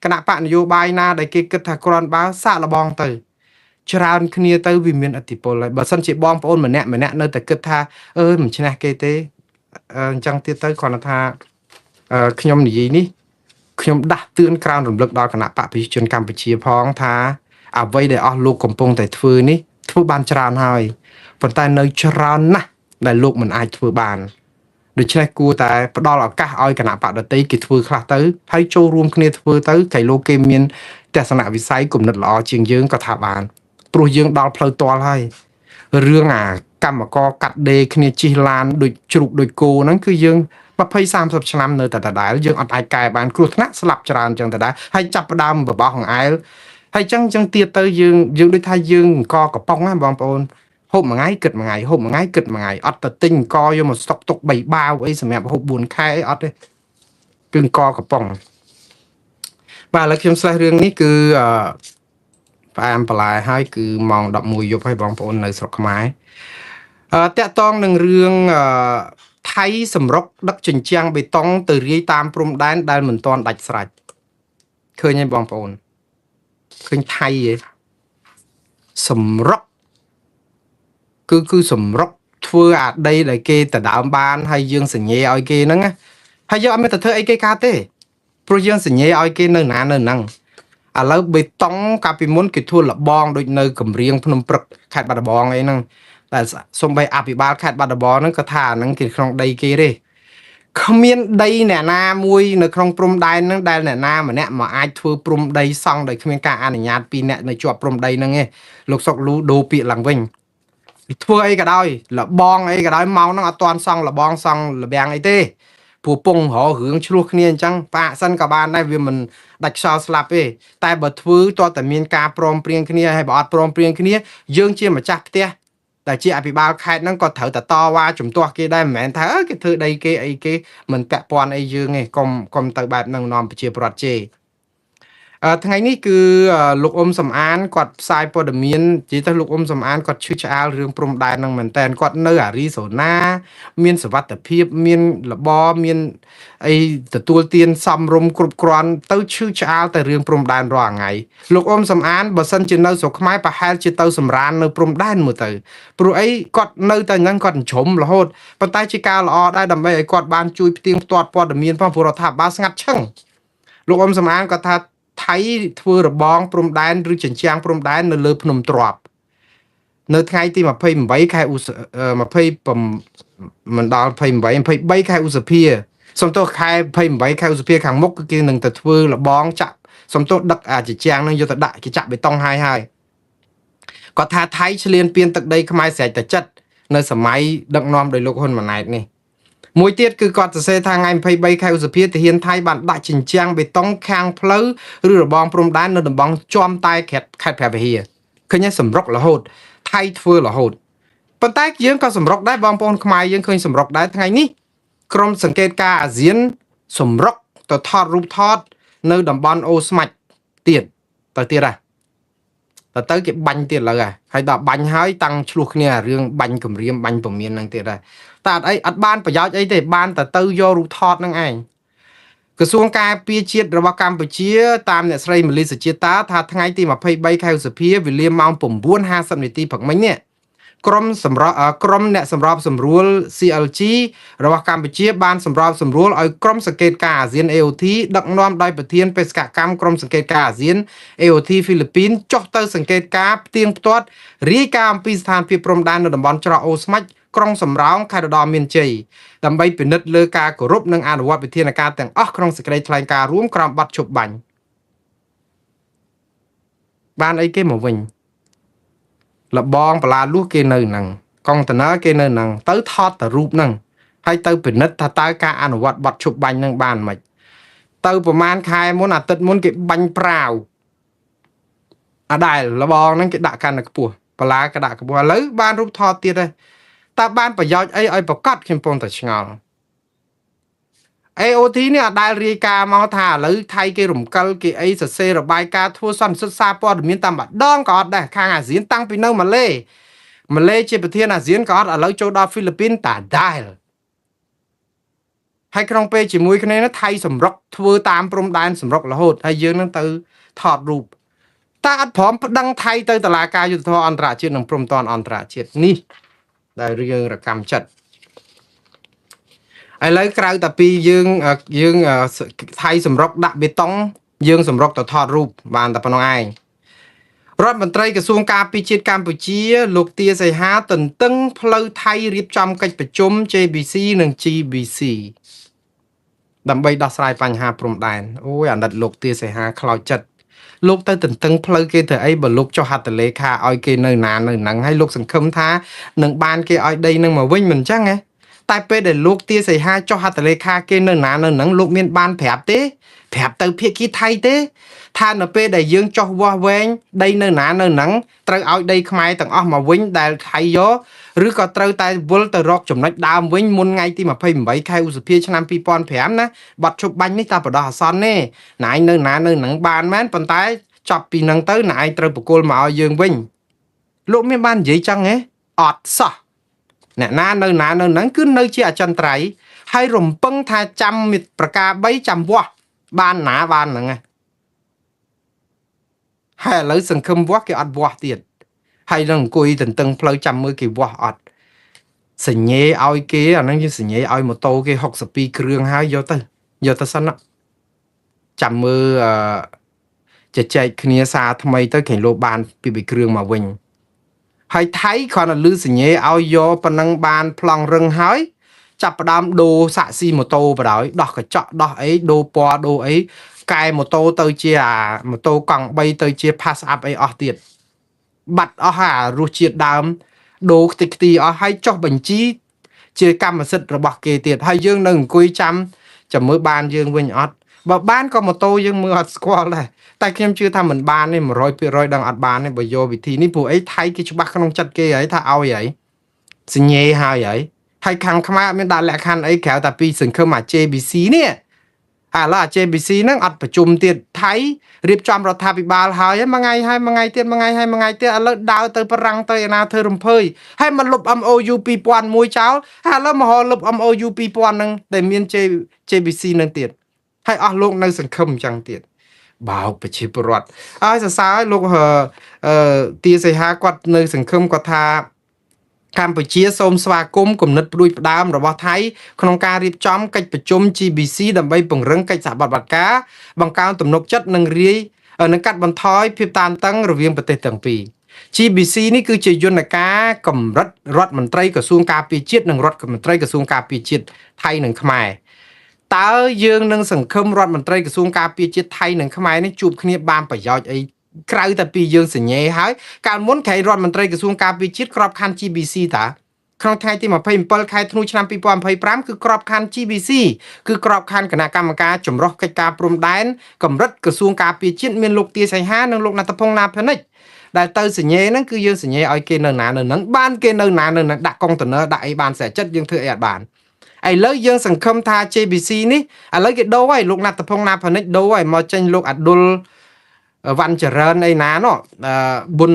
គណៈបកនយោបាយណាដែលគេគិតថាគ្រាន់បើសាកល្បងទៅច្រើនគ្នាទៅវាមានឥទ្ធិពលហើយបើសិនជាបងប្អូនម្នាក់ម្នាក់នៅតែគិតថាអើយមិនឈ្នះគេទេអញ្ចឹងទៀតទៅគ្រាន់តែថាខ្ញុំនិយាយនេះខ្ញុំដាស់តឿនក្រើនរំលឹកដល់គណៈបកប្រជាជនកម្ពុជាផងថាអ្វីដែលអស់លោកកំពុងតែធ្វើនេះធ្វើបានច្រើនហើយប៉ុន្តែនៅច្រើនណាស់ដែលលោកមិនអាចធ្វើបានដូច្នេះគួរតែផ្ដល់ឱកាសឲ្យគណៈបកដទៃគេធ្វើខ្លះទៅហើយចូលរួមគ្នាធ្វើទៅក្រែងលោកគេមានទស្សនវិស័យគំនិតល្អជាងយើងក៏ថាបានព្រោះយើងដល់ផ្លូវទាល់ហើយរឿងអាកម្មករកាត់ដេរគ្នាជិះឡានដូចជ្រូកដូចគោហ្នឹងគឺយើង20 30ឆ្នាំនៅតែដដែលយើងអត់អាចកែបានគ្រោះថ្នាក់ស្លាប់ច្រើនចឹងដដែលហើយចាប់ផ្ដើមបបោះអង្អែលហើយចឹងចឹងទៀតទៅយើងយើងដូចថាយើងអង្គកំប៉ុងណាបងប្អូនហូបមួយថ្ងៃគិតមួយថ្ងៃហូបមួយថ្ងៃគិតមួយថ្ងៃអត់ទៅទិញអង្គយកមកស្តុកទុក3បាវអីសម្រាប់ហូប4ខែអីអត់ទេគឺអង្គកំប៉ុងបាទឥឡូវខ្ញុំស្លេះរឿងនេះគឺអឺផ្អែមបន្លែហើយគឺម៉ោង11យប់ហើយបងប្អូននៅស្រុកខ្មែរតាក់តងនឹងរឿងអឺថៃសម្រុកដឹកជញ្ជាំងបេតុងទៅរាយតាមព្រំដែនដែលមិនទាន់ដាច់ស្រេចឃើញទេបងប្អូនឃើញថៃទេសម្រុកគឺសម្រុកធ្វើអាដីដែលគេដដើមបានហើយយើងសញ្ញេឲ្យគេហ្នឹងណាហើយយើងអត់មានទៅធ្វើអីគេកើតទេព្រោះយើងសញ្ញេឲ្យគេនៅណានៅហ្នឹងឥឡូវបេតុងកាលពីមុនគេធ្វើលបងដូចនៅកំរៀងភ្នំព្រឹកខេត្តបាត់ដំបងអីហ្នឹងតែសំបីអភិបាលខេត្តបាត់ដំបងហ្នឹងក៏ថាអាហ្នឹងគេក្នុងដីគេទេ គ្មានដីអ្នកណាមួយនៅក្នុងព្រំដែនហ្នឹងដែលអ្នកណាម្នាក់មកអាចធ្វើព្រំដីសង់ដោយគ្មានការអនុញ្ញាតពីអ្នកនៅជាប់ព្រំដីហ្នឹងទេលោកសុកលូដូរពាក្យឡើងវិញធ្វើអីក៏ដោយលបងអីក៏ដោយម៉ោងហ្នឹងអត់ទាន់សង់លបងសង់លបាំងអីទេព្រោះពងរករឿងឆ្លោះគ្នាអញ្ចឹងបាក់សិនក៏បានដែរវាមិនដាច់ខ្យល់ស្លាប់ទេតែបើធ្វើតើតែមានការព្រមព្រៀងគ្នាហើយបើអត់ព្រមព្រៀងគ្នាយើងជាម្ចាស់ផ្ទះ តែជាអភិបាលខេត្តហ្នឹងក៏ត្រូវតែតវ៉ាជំទាស់គេដែរមិនមែនថាអើគេធ្វើដីគេអីគេមិនពាក់ព័ន្ធអីយើងទេកុំកុំទៅបែបហ្នឹងនាំប្រជាប្រដ្ឋជេរអឺថ្ងៃនេះគឺលោកអ៊ុំសំអានគាត់ផ្សាយព័ត៌មាននិយាយទៅលោកអ៊ុំសំអានគាត់ឈឺឆ្អាលរឿងព្រំដែនហ្នឹងមែនតើគាត់នៅអារីសូណាមានសវត្ថភាពមានរបរមានអីទទួលទានសំរុំគ្រប់គ្រាន់ទៅឈឺឆ្អាលតែរឿងព្រំដែនរាល់ថ្ងៃលោកអ៊ុំសំអានបើសិនជានៅស្រុកខ្មែរប្រហែលជាទៅសម្រាននៅព្រំដែនមើលទៅព្រោះអីគាត់នៅតែហ្នឹងគាត់ជ្រុំរហូតប៉ុន្តែជាការល្អដែរដើម្បីឲ្យគាត់បានជួយផ្ទៀងផ្ទាត់ព័ត៌មានផងព្រោះរដ្ឋាភិបាលស្ងាត់ឈឹងលោកអ៊ុំសំអានគាត់ថាថៃធ្វើរបងព្រំដែនឬជញ្ជាំងព្រំដែននៅលើភ្នំទ្របនៅថ្ងៃទី28ខែឧស20មិនដល់28 23ខែឧសភាសំទោសខែ28ខែឧសភាខាងមុខគឺគេនឹងទៅធ្វើរបងចាក់សំទោសដឹកអាជញ្ជាំងនឹងយកទៅដាក់គេចាក់បេតុងហើយហើយគាត់ថាថៃឆ្លៀនពៀនទឹកដីខ្មែរស្រេចតែចិត្តនៅសម័យដឹកនាំដោយលោកហ៊ុនម៉ាណែតនេះមួយទៀតគឺគាត់សរសេរថាថ្ងៃ23ខែឧសភាទាហានថៃបានដាក់ជញ្ជាំងបេតុងខាងផ្លូវឬរបងព្រំដែននៅតំបន់ជាំតែខេត្តខេត្តព្រះវិហារឃើញទេសម្រុករហូតថៃធ្វើរហូតប៉ុន្តែយើងក៏សម្រុកដែរបងប្អូនខ្មែរយើងឃើញសម្រុកដែរថ្ងៃនេះក្រុមសង្កេតការអាស៊ានសម្រុកទៅថតរូបថតនៅតំបន់អូស្មាច់ទៀតទៅទៀតហ่ะទៅទៅគេបាញ់ទៀតឡើយហើយដល់បាញ់ហើយតាំងឆ្លោះគ្នារឿងបាញ់គម្រាមបាញ់ពមៀនហ្នឹងទៀតដែរតែអត់អីអត់បានប្រយោជន៍អីទេបានតែទៅយករូបថតហ្នឹងឯងក្រសួងការពារជាតិរបស់កម្ពុជាតាមអ្នកស្រីមលីសជាតាថាថ្ងៃទី23ខែឧសភាវេលាម៉ោង9:50នាទីព្រឹកមិញនេះក្រុមសម្របក្រុមអ្នកសម្របសម្រួល CLG របស់កម្ពុជាបានសម្របសម្រួលឲ្យក្រុមសង្កេតការអាស៊ាន AOT ដឹកនាំដោយប្រធានបេសកកម្មក្រុមសង្កេតការអាស៊ាន AOT ហ្វីលីពីនចុះទៅសង្កេតការផ្ទៀងផ្ទាត់រាយការណ៍អំពីស្ថានភាពព្រំដែននៅតំបន់ច្រកអូស្មាច់ក្រុងសំរោងខេត្តឧត្តរមានជ័យដើម្បីពិនិត្យលើការគោរពនិងអនុវត្តវិធានការទាំងអស់ក្នុងសេចក្តីថ្លែងការណ៍រួមក្រោមបទឈប់បាញ់បានអីគេមកវិញលបងបលាលួសគេនៅហ្នឹងកុងតឺន័រគេនៅហ្នឹងទៅថតតែរូបហ្នឹងហើយទៅពិនិត្យថាតើការអនុវត្តបទឈប់បាញ់ហ្នឹងបានមិនទៅប្រហែលខែមុនអាទិត្យមុនគេបាញ់ប្រាវអាដែលលបងហ្នឹងគេដាក់កាន់តែខ្ពស់បលាក៏ដាក់ខ្ពស់ឥឡូវបានរូបថតទៀតហើយតើបានប្រយោជន៍អីឲ្យប្រកាសខ្ញុំពងតែឆ្ងល់ AOT នេះអត់ដែលរាយការណ៍មកថាឥឡូវថៃគេរំកិលគេអីសរសេររបាយការណ៍ធ្វើសន្និសីទសារព័ត៌មានតាមម្ដងក៏អត់ដែរខាងអាស៊ានតាំងពីនៅម៉ាឡេម៉ាឡេជាប្រធានអាស៊ានក៏អត់ឥឡូវចូលដល់ហ្វីលីពីនតាដែលហើយក្នុងពេលជាមួយគ្នានោះថៃសម្រុកធ្វើតាមព្រំដែនសម្រុករហូតហើយយើងនឹងទៅថតរូបតើអត់ព្រមប្តឹងថៃទៅតុលាការយុត្តិធម៌អន្តរជាតិនិងព្រំដែនអន្តរជាតិនេះដែលរឿងរកម្មចិត្តឥឡូវក្រៅតែពីយើងយើងថៃសម្រុកដាក់បេតុងយើងសម្រុកទៅថតរូបបានតែប៉ុណ្ណោះឯងរដ្ឋមន្ត្រីក្រសួងការពារជាតិកម្ពុជាលោកទាសីហាទន្ទឹងផ្លូវថៃរៀបចំកិច្ចប្រជុំ JBC និង GBC ដើម្បីដោះស្រាយបញ្ហាព្រំដែនអូយអាណិតលោកទាសីហាខ្លោចចិត្តលោកទៅទន្ទឹងផ្លូវគេធ្វើអីបើលោកចុះហត្ថលេខាឲ្យគេនៅណានៅហ្នឹងហើយលោកសង្ឃឹមថានឹងបានគេឲ្យដីនឹងមកវិញមិនអញ្ចឹងហ៎តែពេលដែលលោកទាសីហាចុះហត្ថលេខាគេនៅណានៅហ្នឹងលោកមានបានប្រាប់ទេប្រាប់ទៅភាគីថៃទេថានៅពេលដែលយើងចុះវាស់វែងដីនៅណានៅហ្នឹងត្រូវឲ្យដីខ្មែរទាំងអស់មកវិញដែលថៃយកឬក៏ត្រូវតែវិលទៅរកចំណុចដើមវិញមុនថ្ងៃទី28ខែឧសភាឆ្នាំ2005ណាបាត់ឈប់បាញ់នេះតាបដោះអាសន្នទេណែឯងនៅណានៅហ្នឹងបានមែនប៉ុន្តែចប់ពីហ្នឹងទៅណែឯងត្រូវបកគលមកឲ្យយើងវិញលោកមានបាននិយាយចឹងហ៎អត់សោះអ្នកណានៅណានៅហ្នឹងគឺនៅជាអចិន្ត្រៃយ៍ហើយរំពឹងថាចាំប្រការ3ចាំវាស់បានណាបានហ្នឹងហ៎ហើយឥឡូវសង្ឃឹមវាស់គេអត់វាស់ទៀតហើយនឹងអង្គុយទន្ទឹងផ្លូវចាំមើលគេវាស់អត់សញ្ញេឲ្យគេអាហ្នឹងជាសញ្ញេឲ្យម៉ូតូគេ62គ្រឿងហើយយកទៅយកទៅសិនណាចាំមើលអឺជជែកគ្នាសារថ្មីទៅគេលោបានពីបីគ្រឿងមកវិញហើយថៃគ្រាន់តែលឺសញ្ញេឲ្យយកប៉ុណ្ណឹងបានប្លង់រឹងហើយ ចាប់ផ្ដើមដូរសាក់ស៊ីម៉ូតូបដ ாய் ដោះកញ្ចក់ដោះអីដូរពណ៌ដូរអីកែម៉ូតូទៅជាអាម៉ូតូកង់3ទៅជា pass up អីអស់ទៀតបាត់អស់អារសជាតិដើមដូរខ្ទេចខ្ទីអស់ហើយចុះបញ្ជី ជាកម្មសិទ្ធិរបស់គេទៀតហើយយើងនៅអង្គុយចាំចាំមើលបានយើងវិញអត់បើបានក៏ម៉ូតូយើងមើលអត់ស្គាល់ដែរតែខ្ញុំជឿថាមិនបានទេ100%ដឹងអត់បានទេបើយកវិធីនេះព្រោះអីថៃគេច្បាស់ក្នុងចិត្តគេហើយថាឲ្យហើយសញ្ញេហើយហើយហើយខាងខ្មែរអត់មានដាក់លក្ខខណ្ឌអីក្រៅតែពីសង្ឃឹមអា JBC នេះឥឡូវអា JBC ហ្នឹងអត់ប្រជុំទៀតថៃរៀបចំរដ្ឋាភិបាលហើយមួយថ្ងៃហើយមួយថ្ងៃទៀតមួយថ្ងៃហើយមួយថ្ងៃទៀតឥឡូវដើរទៅបារាំងទៅឯណាធ្វើរំភើយហើយមកលុប MOU 2001ចោលហើយឥឡូវមករកលុប MOU 2000ហ្នឹងដែលមាន JBC ហ្នឹងទៀតហើយអស់លោកនៅសង្ឃឹមអញ្ចឹងទៀតបោកប្រជាពលរដ្ឋហើយសរសើរឲ្យលោកអឺទាសីហាគាត់នៅសង្ឃឹមគាត់ថាកម្ពុជាសូមស្វាគមន៍គំនិតផ្ដួចផ្ដើមរបស់ថៃក្នុងការរៀបចំកិច្ចប្រជុំ GBC ដើម្បីពង្រឹងកិច្ចសហប្រតិបត្តិការបង្កើនទំនុកចិត្តនិងរាយនិងកាត់បន្ថយភាពតានតឹងរវាងប្រទេសទាំងពីរ GBC នេះគឺជាយន្តការកម្រិតរដ្ឋមន្ត្រីក្រសួងការពារជាតិនិងរដ្ឋមន្ត្រីក្រសួងការពារជាតិថៃនិងខ្មែរតើយើងនឹងសង្ឃឹមរដ្ឋមន្ត្រីក្រសួងការពារជាតិថៃនិងខ្មែរនេះជួបគ្នាបានប្រយោជន៍អីក្រៅតែពីយើងសញ្ញេហើយកាលមុនក្រៃរដ្ឋមន្ត្រីក្រសួងការពារជាតិក្របខ័ណ្ឌ GBC តាក្នុងថ្ងៃទី27ខែធ្នូឆ្នាំ2025គឺក្របខ័ណ្ឌ GBC គឺក្របខ័ណ្ឌគណៈកម្មការចម្រុះកិច្ចការព្រំដែនកម្រិតក្រសួងការពារជាតិមានលោកទាសីហានិងលោកណដ្ឋពងណាផនិចដែលទៅសញ្ញេហ្នឹងគឺយើងសញ្ញេឲ្យគេនៅណានៅហ្នឹងបានគេនៅណានៅហ្នឹងដាក់កុងតឺន័រដាក់អីបានស្រេចចិត្តយើងធ្វើអីអត់បានឥឡូវយើងសង្ឃឹមថា JBC នេះឥឡូវគេដូរហើយលោកណដ្ឋពងណាផនិចដូរហើយមកចេញលោកអាឌុលវ៉ាន់ចរិនអីណាណោះប៊ុន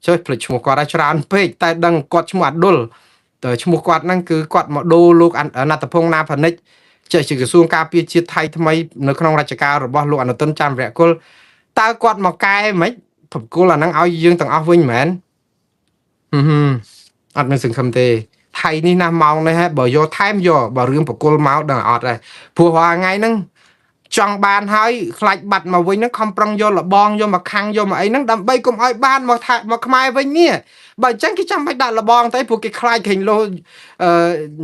ចុះភ្លេចឈ្មោះគាត់ហើយច្រើនពេកតែដឹងគាត់ឈ្មោះអាឌុលតើឈ្មោះគាត់ហ្នឹងគឺគាត់មកដូរលោកណដ្ឋពងណាផនិចចេះជាក្រសួងការពារជាតិថៃថ្មីនៅក្នុងរជ្ជកាលរបស់លោកអនុទិនច័ន្ទវរៈគុលតើគាត់មកកែមិនប្រគល់អាហ្នឹងឲ្យយើងទាំងអស់វិញមែនហឹមអត់មានសង្ឃឹមទេថៃនេះណាម៉ោងនេះហ่ะបើយកថែមយកបើរឿងប្រគល់មកដឹងអត់ដែរព្រោះរាល់ថ្ងៃហ្នឹងចង់បានហើយខ្លាចបាត់មកវិញហ្នឹងខំប្រឹងយកលបងយកមកខាំងយកមកអីហ្នឹងដើម្បីកុំឲ្យបានមកថៃមកខ្មែរវិញនេះបើអញ្ចឹងគេចាំបាច់ដាក់លបងទៅព្រោះគេខ្លាចឃើញលោអឺ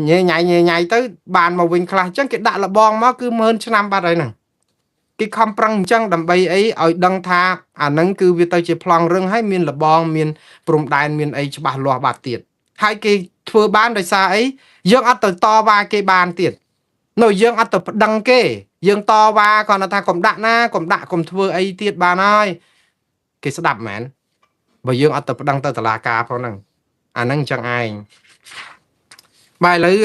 ញ៉ៃញ៉ៃញ៉ៃញ៉ៃទៅបានមកវិញខ្លះអញ្ចឹងគេដាក់លបងមកគឺម៉ឺនឆ្នាំបាត់ហើយហ្នឹងគេខំប្រឹងអញ្ចឹងដើម្បីអីឲ្យដឹងថាអាហ្នឹងគឺវាទៅជាប្លង់រឹងហើយមានលបងមានព្រំដែនមានអីច្បាស់លាស់បាត់ទៀតហើយគេធ្វើបានដោយសារអីយើងអត់ទៅតវ៉ាគេបានទៀតនៅយើងអត់ទៅប្តឹងគេយើងតវ៉ាគាត់ថាកុំដាក់ណាកុំដាក់កុំធ្វើអីទៀតបានហើយគេស្ដាប់មែនបើយើងអត់ទៅប្តឹងទៅតុលាការផងហ្នឹងអាហ្នឹងអញ្ចឹងឯងបាទឥឡូវ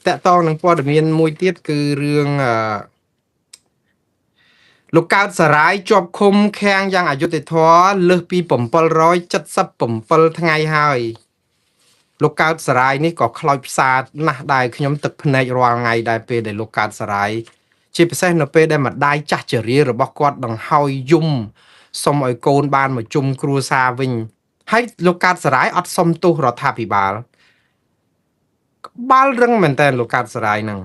តកតងនឹងព័ត៌មានមួយទៀតគឺរឿងអឺលោកកើតសរាយជាប់ឃុំឃាំងយ៉ាងអយុត្តិធម៌លើសពី777ថ្ងៃហើយលោកកើតសរាយនេះក៏ខ្លោចផ្សាណាស់ដែរខ្ញុំទឹកភ្នែករាល់ថ្ងៃដែរពេលដែលលោកកើតសរាយជាពិសេសនៅពេលដែលម្ដាយចាស់ជរារបស់គាត់ដង្ហោយយំសុំឲ្យកូនបានមកជុំគ្រួសារវិញហើយលោកកើតសរាយអត់សុំទោសរដ្ឋាភិបាលក្បាលរឹងមែនតើលោកកើតសរាយហ្នឹង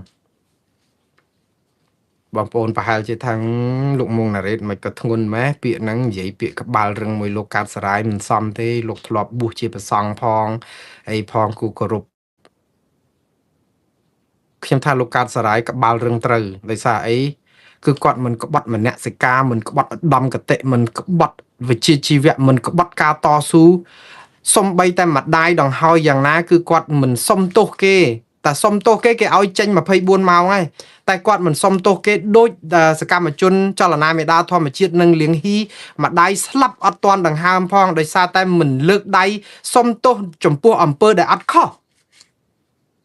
បងប្អូនប្រហែលជាថាងលោកមុងណារ៉េតមិនក៏ធ្ងន់ម៉េះពាក្យហ្នឹងនិយាយពាក្យក្បាលរឹងមួយលោកកើតសរាយមិនសមទេលោកធ្លាប់បួសជាប្រសង់ផងអីផងគូគោរពខ្ញុំថាលោកកើតសរាយក្បាលរឹងត្រូវដោយសារអីគឺគាត់មិនក្បត់មនសិការមិនក្បត់ឧត្តមកតិមិនក្បត់វិជ្ជាជីវៈមិនក្បត់ការតស៊ូសំបីតែម្ដាយដង្ហើយយ៉ាងណាគឺគាត់មិនសុំទោសគេតែសុំទោសគេគេឲ្យចេញ24ម៉ោងហើយតែគាត់មិនសុំទោសគេដូចសកម្មជនចលនាមេដាធម្មជាតិនិងលៀងហ៊ីម្ដាយស្លាប់អត់ទាន់ដង្ហើមផងដោយសារតែមិនលើកដៃសុំទោសចំពោះអំពើដែលអត់ខុស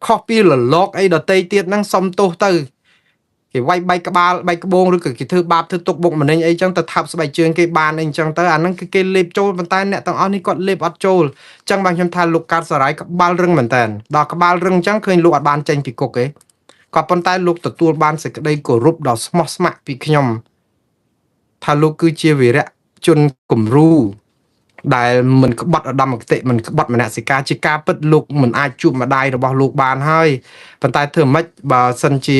ខុសពីលលកអីដតីទៀតហ្នឹងសុំទោសទៅគេវាយបែកក្បាលបែកក្បូងឬក៏គេធ្វើបាបធ្វើទុកបុកម្នេញអីចឹងទៅថើបស្បែកជើងគេបានអីចឹងទៅអាហ្នឹងគឺគេលេបចូលប៉ុន្តែអ្នកទាំងអស់នេះគាត់លេបអត់ចូលចឹងបានខ្ញុំថាលោកកើតសរាយក្បាលរឹងមែនតើដល់ក្បាលរឹងចឹងឃើញលោកអត់បានចេញពីគុកទេក៏ប៉ុន្តែលោកទទួលបានសេចក្តីគោរពដ៏ស្មោះស្ម័គ្រពីខ្ញុំថាលោកគឺជាវីរៈជនគំរូដែលមិនក្បត់ឧត្តមគតិមិនក្បត់មនសិការជាការពិតលោកមិនអាចជួបម្ដាយរបស់លោកបានហើយប៉ុន្តែធ្វើម៉េចបើសិនជា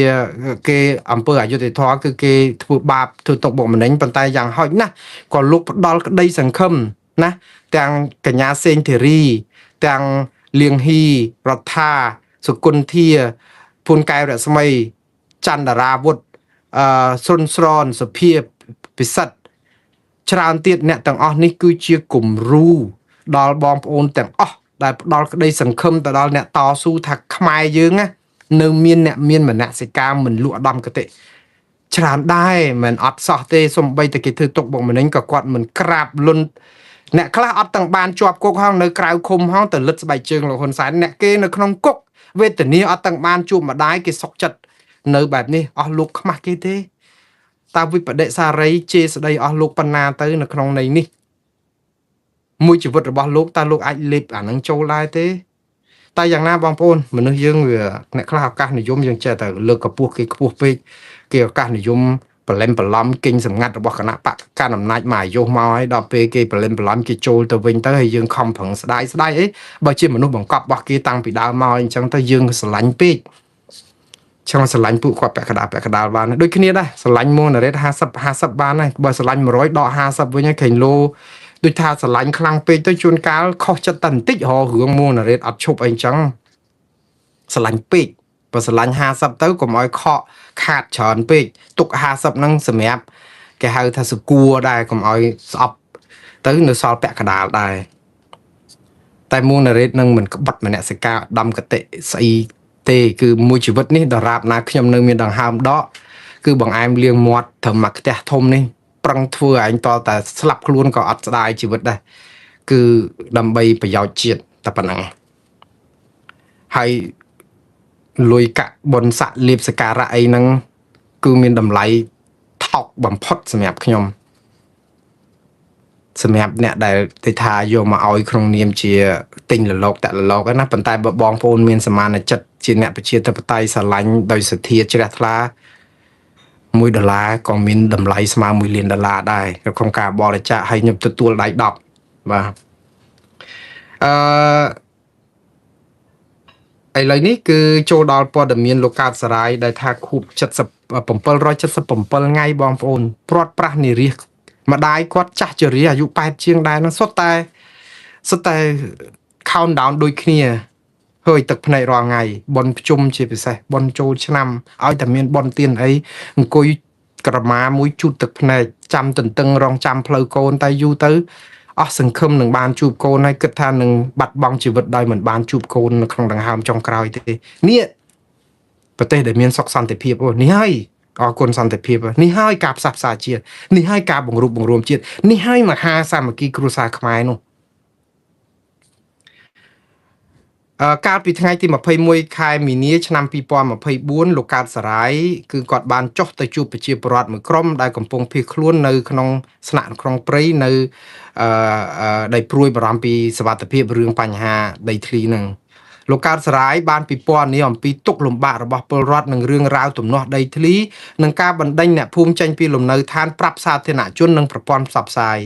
គេអំពើអយុត្តិធម៌គឺគេធ្វើបាបធ្វើទុកបុកម្នេញប៉ុន្តែយ៉ាងហោចណាស់ក៏លោកផ្ដល់ក្តីសង្ឃឹមណាទាំងកញ្ញាសេងធីរីទាំងលៀងហ៊ីរដ្ឋា សុគន្ធាភួនកែវរស្មីចន្ទរាវុធសុនស្រនសុភាពិសិដ្ឋច្រើនទៀតអ្នកទាំងអស់នេះគឺជាគំរូដល់បងប្អូនទាំងអស់ដែលផ្ដល់ក្តីសង្ឃឹមទៅដល់អ្នកតស៊ូថាខ្មែរយើងណានៅមានអ្នកមានមនសិការមិនលក់ឧត្តមគតិច្រើនដែរមិនអត់សោះទេសំបីតែគេធ្វើទុកបុកម្នេញក៏គាត់មិនក្រាបលុនអ្នកខ្លះអត់ទាំងបានជាប់គុកហងនៅក្រៅឃុំហងទៅលិតស្បែកជើងលោកហ៊ុនសែនអ្នកគេនៅក្នុងគុកវេទនាអត់ទាំងបានជួបម្ដាយគេសុកចិត្តនៅបែបនេះអស់លោកខ្មាស់គេទេតើវិបដិសារីជេរស្ដីអស់លោកបណ្ណាទៅនៅក្នុងន័យនេះមួយជីវិតរបស់លោកតើលោកអាចលេបអានឹងចូលដែរទេតែយ៉ាងណាបងប្អូនមនុស្សយើងវាអ្នកខ្លះឱកាសនិយមយើងចេះតែលើកកម្ពស់គេខ្ពស់ពេកគេឱកាសនិយមប្រឡែមប្រឡំគិញសម្ងាត់របស់គណៈបកកណ្ដាលអំណាចមកអាយុមកហើយដល់ពេលគេប្រឡែមប្រឡំគេចូលទៅវិញទៅហើយយើងខំប្រឹងស្ដាយស្ដាយអីបើជាមនុស្សបង្កប់របស់គេតាំងពីដើមមកអញ្ចឹងទៅយើងស្រឡាញ់ពេកចង់ស្រឡាញ់ពួកគាត់ពាក់កណ្ដាលពាក់កណ្ដាលបានដូចគ្នាដែរស្រឡាញ់ម៉ូណារ៉េត50 50បានដែរបើស្រឡាញ់100ដក50វិញហើយខេងលោដូចថាស្រឡាញ់ខ្លាំងពេកទៅជួនកាលខុសចិត្តតែបន្តិចរករឿងម៉ូណារ៉េតអត់ឈប់អីចឹងស្រឡាញ់ពេកបើស្រឡាញ់50ទៅកុំឲ្យខកខាតច្រើនពេកទុក50ហ្នឹងសម្រាប់គេហៅថាសគួរដែរកុំឲ្យស្អប់ទៅនៅសល់ពាក់កណ្ដាលដែរតែមួងណារ៉េតនឹងមិនក្បត់មនសិការឧត្តមគតិស្អីទេគឺមួយជីវិតនេះដរាបណាខ្ញុំនៅមានដង្ហើមដកគឺបងអែមលៀងមាត់ត្រឹមមកផ្ទះធំនេះប្រឹងធ្វើឯងតតែស្លាប់ខ្លួនក៏អត់ស្ដាយជីវិតដែរគឺដើម្បីប្រយោជន៍ជាតិតែប៉ុណ្ណឹងហើយលុយកាក់បុណ្យស័ក្តិលៀបសការៈអីហ្នឹងគឺមានតម្លៃថោកបំផុតសម្រាប់ខ្ញុំសម្រាប់អ្នកដែលគេថាយកមកឲ្យក្នុងនាមជាទិញលលោកតាក់លលោកណាប៉ុន្តែបើបងប្អូនមានសមានចិត្តជាអ្នកប្រជាធិបតេយ្យស្រឡាញ់ដោយសទ្ធាជ្រះថ្លា1ដុល្លារក៏មានតម្លៃស្មើ1លានដុល្លារដែរក្នុងការបរិច្ចាគឲ្យខ្ញុំទទួលដៃ10បាទអឺឥឡូវនេះគឺចូលដល់ព័ត៌មានលោកកើតសរាយដែលថាខួប777ថ្ងៃបងប្អូនព្រាត់ប្រាសនិរាសម្ដាយគាត់ចាស់ជរាអាយុ8ជាងដែរហ្នឹងសុទ្ធតែសុទ្ធតែ count down ដូចគ្នាហើយទឹកភ្នែករាល់ថ្ងៃប៉ុនភ្ជុំជាពិសេសប៉ុនចូលឆ្នាំឲ្យតែមានប៉ុនទៀនអីអង្គុយក្រមាមួយជូតទឹកភ្នែកចាំទន្ទឹងរង់ចាំផ្លូវកូនតែយូរទៅអស់សង្ឃឹមនឹងបានជួបកូនហើយគិតថានឹងបាត់បង់ជីវិតដោយមិនបានជួបកូននៅក្នុងដង្ហើមចុងក្រោយទេនេះប្រទេសដែលមានសុខសន្តិភាពអូនេះហើយអរគុណសន្តិភាពនេះហើយការផ្សះផ្សាជាតិនេះហើយការបង្រួបបង្រួមជាតិនេះហើយមហាសាមគ្គីគ្រួសារខ្មែរនោះកាលពីថ្ងៃទី21ខែមីនាឆ្នាំ2024លោកកើតសរាយគឺគាត់បានចុះទៅជួបប្រជាពលរដ្ឋមួយក្រុមដែលកំពុងភៀសខ្លួននៅក្នុងស្នាក់ក្នុងព្រៃនៅអឺដែលព្រួយបារម្ភពីសវត្ថិភាពរឿងបញ្ហាដីធ្លីនឹងលោកកើតសរាយបានពិពណ៌នាអំពីទុក្ខលំបាករបស់ពលរដ្ឋនិងរឿងរ៉ាវទំនាស់ដីធ្លីនិងការបណ្ដេញអ្នកភូមិចេញពីលំនៅឋានប្រាប់សាធារណជននិងប្រព័ន្ធផ្សព្វផ្សាយ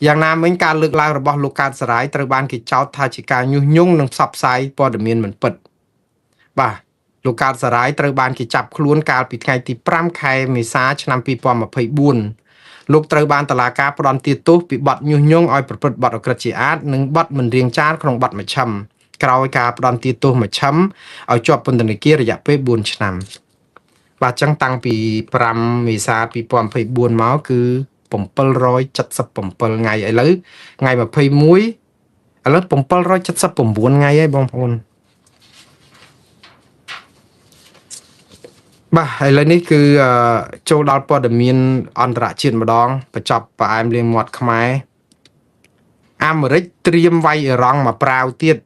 យ៉ាងណាមិញការលើកឡើងរបស់លោកកើតសរាយត្រូវបានគេចោទថាជាការញុះញង់និងផ្សព្វផ្សាយព័ត៌មានមិនពិតបាទលោកកើតសរាយត្រូវបានគេចាប់ខ្លួនកាលពីថ្ងៃទី5ខែមេសាឆ្នាំ2024លោកត្រូវបានតុលាការផ្តន្ទាទោសពីបទញុះញង់ឲ្យប្រព្រឹត្តបទឧក្រិដ្ឋជាអាទិ៍និងបទមិនរាងចាលក្នុងបទមជ្ឈិមក្រោយការផ្តន្ទាទោសមជ្ឈិមឲ្យជាប់ពន្ធនាគាររយៈពេល4ឆ្នាំបាទចឹងតាំងពី5មេសា2024មកគឺ777ថ្ងៃឥឡូវថ្ងៃ21ឥឡូវ779ថ្ងៃហើយបងប្អូនបាទឥឡូវនេះគឺចូលដល់ព័ត៌មានអន្តរជាតិម្ដងបញ្ចប់ផ្អែមលាងមាត់ខ្មែរអាមេរិកត្រៀមវាយអ៊ីរ៉ង់មកប្រាវទៀត